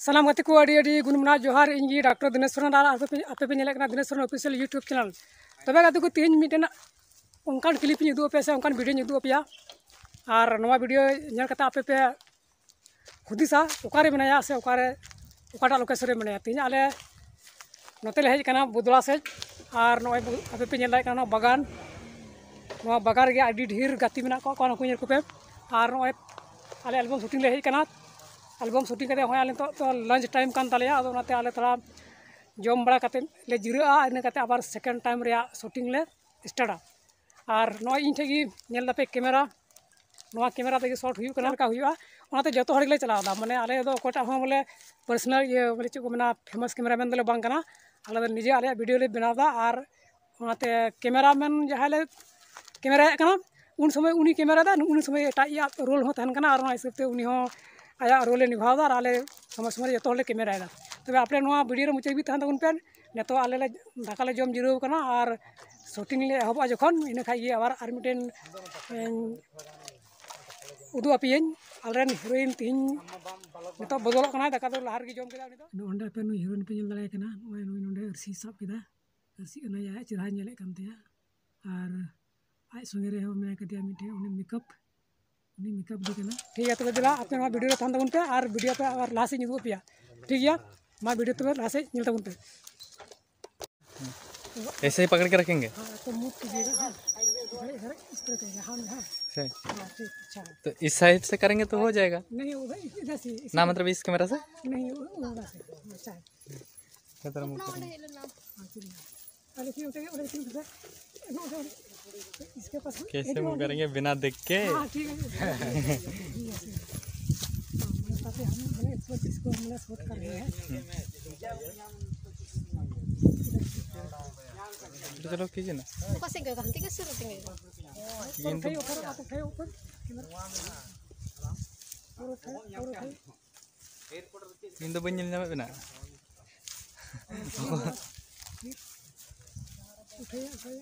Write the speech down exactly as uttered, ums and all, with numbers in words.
ᱥᱟᱱᱟᱢ ᱜᱟᱛᱮ ᱠᱚ ᱟᱹᱰᱤ ᱟᱹᱰᱤ ᱜᱩᱱ ᱢᱟᱱᱟᱣ ᱡᱚᱦᱟᱨ᱾ ᱤᱧ ᱜᱮ ᱰᱟᱠᱛᱟᱨ ᱫᱤᱱᱮᱥ ᱥᱚᱨᱮᱱ ᱟᱨ ᱟᱯᱮ ᱯᱮ, ᱟᱯᱮ ᱯᱮ ᱧᱮᱞᱮᱫ ᱠᱟᱱᱟ Dinesh Soren official YouTube channel. ᱛᱚᱵᱮ ᱜᱟᱛᱮ ᱠᱚ, ᱛᱮᱦᱮᱧ ᱢᱤᱫᱴᱮᱱ ᱚᱱᱠᱟᱱ ᱠᱞᱤᱯ ᱤᱧ ᱩᱫᱩᱜ ᱟᱯᱮᱭᱟ ᱥᱮ ᱚᱱᱠᱟᱱ ᱵᱷᱤᱰᱤᱭᱳᱧ ᱩᱫᱩᱜ ᱟᱯᱮᱭᱟ᱾ ᱟᱨ ᱱᱚᱣᱟ ᱵᱷᱤᱰᱤᱭᱳ ᱧᱮᱞ ᱠᱟᱛᱮ ᱟᱯᱮ ᱯᱮ ᱦᱩᱫᱤᱥᱟ ᱚᱠᱟᱨᱮ ᱢᱮᱱᱟᱭᱟ ᱥᱮ ᱚᱠᱟᱨᱮ, ᱚᱠᱟᱴᱟᱜ ᱞᱳᱠᱮᱥᱚᱱ ᱨᱮ ᱢᱮᱱᱟᱭᱟ᱾ ᱛᱮᱦᱮᱧ ᱟᱞᱮ ᱱᱚᱛᱮ ᱞᱮ ᱦᱮᱡ ᱟᱠᱟᱱᱟ ᱵᱚᱫᱽᱞᱟ ᱥᱮᱫ᱾ ᱟᱨ ᱱᱚᱜᱼᱚᱭ ᱵᱚ-, ᱟᱯᱮ ᱯᱮ ᱧᱮᱞ ᱫᱟᱲᱮᱭᱟᱜ ᱠᱟᱱᱟ ᱱᱚᱣᱟ ᱵᱟᱜᱟᱱ, ᱱᱚᱣᱟ ᱵᱟᱜᱟᱱ ᱨᱮᱜᱮ ᱟᱹᱰᱤ ᱰᱷᱮᱨ ᱜᱟᱛᱮ ᱢᱮᱱᱟᱜ ᱠᱚᱣᱟ, ᱠᱚᱲᱟ ᱠᱚ ᱧᱮᱞ ᱠᱚᱯᱮ᱾ ᱟᱨ ᱱᱚᱜᱼᱚᱭ ᱟᱞᱮ ᱮᱞᱵᱟᱢ ᱥᱩᱴᱤᱝ ᱞᱮ ᱦᱮᱡ ᱟᱠᱟᱱᱟ᱾ ᱮᱞᱵᱟᱢ ᱥᱩᱴᱤᱝ ᱠᱟᱛᱮ ᱦᱚᱸᱜᱼᱚᱭ ᱟᱞᱮ ᱱᱤᱛᱚᱜ ᱫᱚ ᱞᱟᱧᱪ ᱴᱟᱭᱤᱢ ᱠᱟᱱ ᱛᱟᱞᱮᱭᱟ, ᱟᱫᱚ ᱚᱱᱟᱛᱮ ᱟᱞᱮ ᱛᱷᱚᱲᱟ ᱡᱚᱢ ᱵᱟᱲᱟ ᱠᱟᱛᱮ ᱞᱮ ᱡᱤᱨᱟᱹᱜᱼᱟ, ᱤᱱᱟᱹ ᱠᱟᱛᱮ ᱟᱵᱟᱨ ᱥᱮᱠᱮᱱᱰ ᱴᱟᱭᱤᱢ ᱨᱮᱭᱟᱜ ᱥᱩᱴᱤᱝ ᱞᱮ ᱥᱴᱟᱨᱴᱟ᱾ ᱟᱨ ᱱᱚᱜᱼᱚᱭ ᱤᱧ ᱴᱷᱮᱡ ᱜᱮ ᱧᱮᱞ ᱫᱟᱯᱮ ᱠᱮᱢᱮᱨᱟ, ᱱᱚᱣᱟ ᱠᱮᱢᱮᱨᱟ ᱛᱮᱜᱮ ᱥᱚᱴ ᱦᱩᱭᱩᱜ ᱠᱟᱱᱟ, ᱪᱮᱫ ᱞᱮᱠᱟ ᱦᱩᱭᱩᱜᱼᱟ, ᱚᱱᱟᱛᱮ ᱡᱚᱛᱚ ᱦᱚᱲ ᱜᱮᱞᱮ ᱪᱟᱞᱟᱣ ᱮᱫᱟ᱾ ᱢᱟᱱᱮ ᱟᱞᱮ ᱫᱚ ᱚᱠᱚᱭᱴᱟᱜ ᱦᱚᱸ ᱵᱚᱞᱮ ᱯᱟᱨᱥᱚᱱᱟᱞ ᱤᱭᱟᱹ ᱵᱚᱞᱮ ᱪᱮᱫ ᱠᱚ ᱢᱮᱱᱟ, ᱯᱷᱮᱢᱟᱥ ᱠᱮᱢᱮᱨᱟᱢᱮᱱ ᱫᱚᱞᱮ ᱵᱟᱝ ᱠᱟᱱᱟ᱾ ᱟᱞᱮ ᱫᱚ ᱱᱤᱡᱮ ᱟᱞᱮᱭᱟᱜ ᱵᱷᱤᱰᱤᱭᱳ ᱞᱮ ᱵᱮᱱᱟᱣ ᱮᱫᱟ ᱟᱨ ᱚᱱᱟᱛᱮ ᱠᱮᱢᱮᱨᱟᱢᱮᱱ ᱡᱟᱦᱟᱸᱭ ᱞᱮ ᱠᱮᱢᱮᱨᱟᱭᱮᱫ ᱠᱟᱱᱟ, ᱩᱱ ᱥᱚᱢᱚᱭ ᱩᱱᱤ ᱠᱮᱢᱮᱨᱟᱭᱮᱫᱟ, ᱩᱱ ᱥᱚᱢᱚᱭ ᱮᱴᱟᱜ ᱤᱭᱟᱹ ᱨᱳᱞ ᱦᱚᱸ ᱛᱟᱦᱮᱱ ᱠᱟᱱᱟ, ᱟᱨ ᱚᱱᱟ ᱦᱤᱥᱟᱹᱵ ᱛᱮ ᱩᱱᱤ ᱦᱚᱸ ᱟᱭᱟᱜ ᱨᱳᱞᱮ ᱱᱤᱵᱷᱟᱣ ᱮᱫᱟ, ᱟᱨ ᱟᱞᱮ ᱥᱚᱢᱚᱭ ᱥᱚᱢᱚᱭ ᱨᱮ ᱡᱚᱛᱚ ᱦᱚᱲᱞᱮ ᱠᱮᱢᱮᱨᱟᱭᱮᱫᱟ᱾ ᱛᱚᱵᱮ ᱟᱯᱮ ᱱᱚᱣᱟ ᱵᱷᱤᱰᱤᱭᱳ ᱨᱮ ᱢᱩᱪᱟᱹᱫ ᱦᱟᱹᱵᱤᱡ ᱛᱟᱦᱮᱱ ᱛᱟᱵᱚᱱ ᱯᱮ᱾ ᱱᱤᱛᱚᱜ ᱟᱞᱮ ᱞᱮ ᱫᱟᱠᱟ ᱞᱮ ᱡᱚᱢ ᱡᱤᱨᱟᱹᱣ ᱠᱟᱱᱟ, ᱟᱨ ᱥᱩᱴᱤᱝ ᱞᱮ ᱮᱦᱚᱵᱚᱜᱼᱟ ᱡᱚᱠᱷᱚᱱ, ᱤᱱᱟᱹ ᱠᱷᱟᱡ ᱜᱮ ᱟᱵᱟᱨ ᱟᱨ ᱢᱤᱫᱴᱮᱱ, ᱮᱸ, ᱩᱫᱩᱜ ᱟᱯᱮᱭᱟᱹᱧ᱾ ᱟᱞᱮᱨᱮᱱ ᱦᱤᱨᱳᱭᱤᱱ ᱛᱤᱦᱤᱧ ᱱᱤᱛᱚᱜ ᱵᱚᱫᱚᱞᱚᱜ ᱠᱟᱱᱟᱭ, ᱫᱟᱠᱟ ᱫᱚ ᱞᱟᱦᱟ ᱨᱮᱜᱮ ᱡᱚᱢ ᱠᱮᱫᱟ ᱩᱱᱤ ᱫᱚ᱾ ᱱᱚᱜᱼᱚ ᱱᱚᱸᱰᱮ ᱟᱯᱮ ᱱᱩᱭ ᱦᱤᱨᱳᱭᱤᱱ ᱯᱮ ᱧᱮᱞ ᱫᱟᱲᱮᱭᱟᱭ ᱠᱟᱱᱟ, ᱱᱚᱜᱼᱚᱭ ᱱᱩᱭ ᱱᱚᱸᱰᱮ ᱟᱹᱨᱥᱤ ᱥᱟᱵ ᱠᱮᱫᱟ, ᱟᱹᱨᱥᱤ ᱠᱟᱱᱟᱭ, ᱟᱭᱟᱜ ᱪᱮᱦᱨᱟᱭ ᱧᱮᱞᱮᱫ ᱠᱟᱱ ᱛᱟᱭᱟ᱾ ᱟᱨ ᱟᱡ ᱥᱚᱸᱜᱮ ᱨᱮᱦᱚᱸ ᱢᱮᱱᱟᱭ ᱠᱟᱫᱮᱭᱟ ᱢᱤᱫᱴᱮᱱ, ᱩᱱᱤ ᱢᱮᱠᱟᱯ, ᱩᱱᱤ ᱢᱮᱠᱟᱯ ᱜᱮ ᱠᱟᱱᱟ᱾ ᱴᱷᱤᱠ ᱜᱮᱭᱟ, ᱛᱚᱵᱮ ᱫᱮᱞᱟ ᱟᱯᱮ ᱱᱚᱣᱟ ᱵᱷᱤᱰᱤᱭᱳ ᱨᱮ ᱛᱟᱦᱮᱱ ᱛᱟᱵᱚᱱ ᱯᱮ, ᱟᱨ ᱵᱷᱤᱰᱤᱭᱳ ᱯᱮ ᱟᱵᱟᱨ ᱞᱟᱦᱟ ᱥᱮᱫ ᱤᱧ ᱩᱫᱩᱜ ᱟᱯᱮᱭᱟ᱾ ᱴᱷᱤक गया, ᱢᱟ ᱵᱷᱤᱰᱤᱭᱳ ᱛᱚᱵᱮ ᱞᱟᱦᱟ ᱥᱮᱫ ᱧᱮᱞ ᱛᱟᱵᱚᱱ ᱯᱮ᱾ ऐसे ही पकड़ के रखेंगे। हाँ, तो मूव कीजिएगा, हाँ। इधर, इधर, इस तरह करिए, हाँ, हाँ। से। हाँ, ठीक, अच्छा। तो इस साइड से करेंगे तो हो जाएगा। नहीं, उधर, इधर से, इसी ना, तरह। मतलब इस कैमरा से? नहीं, उ-, उधर से, अच्छा। किधर मूव करेंगे? हाँ, चलिए। अरे, क्यों उठेंगे? उधर क्यों उठेंगे? इधर, उधर, इसके पास कैसे एक मूव और करेंगे बिना देख के? हाँ, ठीक है। हाँ, मतलब, ताकि हम, मतलब, इसको, इसको हम लोग शूट कर रहे हैं। हम्म। तो चलो, कीजिए ना। ऊपर से गए, हम ठीक है, शुरू से गए। ये तो उठाइए, ऊपर, आप उठाइए, ऊपर, कैमरा। और उठाइए, और उठाइए। ᱤᱧ ᱫᱚ ᱵᱟᱹᱧ ᱧᱮᱞ ᱧᱟᱢᱮᱫ ᱵᱮᱱᱟ᱾ ᱩᱴᱷᱟᱹᱭᱟ, ᱩᱴᱷᱟᱹᱭᱟ᱾